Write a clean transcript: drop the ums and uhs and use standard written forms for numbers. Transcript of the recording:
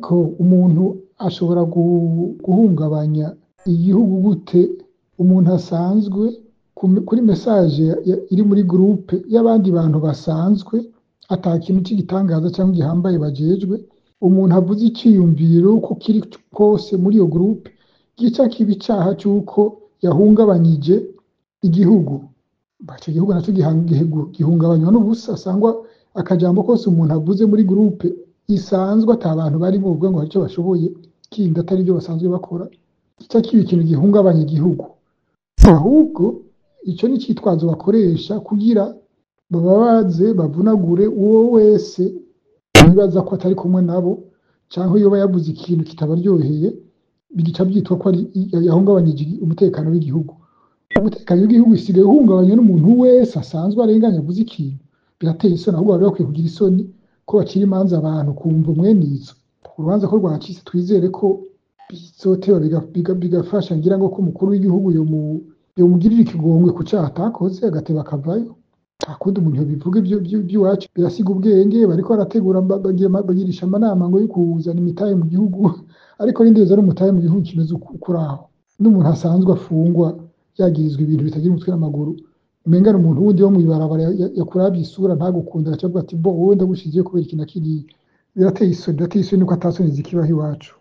Ariko umuntu ashobora guhungabanya igihugu gute? Umuntu asanzwe kuri message iri muri groupe y'abandi bantu basanzwe, ata kintu c'igitangaza cyangwa gihambaye bajejwe, umuntu avuze iciyumviro uko kiri kose muri iyo groupe, gica kiba icaha c'uko yahungabanyije igihugu. Ico gihugu naco gihungabanywa n'ubusa, sangwa akajambo kose umuntu avuze muri groupe isanzwe ata bantu barimo bavuga ngo hari ico bashoboye kindi atari ibyo basanzwe bakora, gica kiba ikintu gihungabanya igihugu. Ahubwo ico ni icitwazo bakoresha kugira bababaze, bavunagure uwo wese bibaza ko atari kumwe nabo, canke yoba yavuze ikintu kitabaryoheye, bigica byitwa ko ari yahungabanyije umutekano w'igihugu. Umutekano w'igihugu usigaye uhungabanywa n'umuntu wese asanzwe arenganya avuze ikintu. Birateye isoni, ahubwo bari bakwiye kugira isoni ko bacira imanza abantu kumva mwene izo. Urubanza ko rwacitse, twizere ko bizoteba bigafasha, ngira ngo ko umukuru w'igihugu yomugirira ikigongwe ku caha atakoze, agateba akavayo. Nta kundi umuntu yobivuga, ibyo by'iwacu birasiga ubwenge. Bariko barategura, bagirisha amanama ngo yo kuzana imitahe mu gihugu, ariko n'indezi ari umutahe mu gihugu kimeze ukuraho n'umuntu asanzwe afungwa yagirizwa ibintu bitagira umutwe n'amaguru, umenga ni umuntu wundi wo mw'ibarabara yakuravye isura ntagukunda, agaca avuga ati: "Bo wowe ndagushizeyo kubera iki na kiriya." Birateye isoni, birateye isoni nuko ata soni zikibaho iwacu.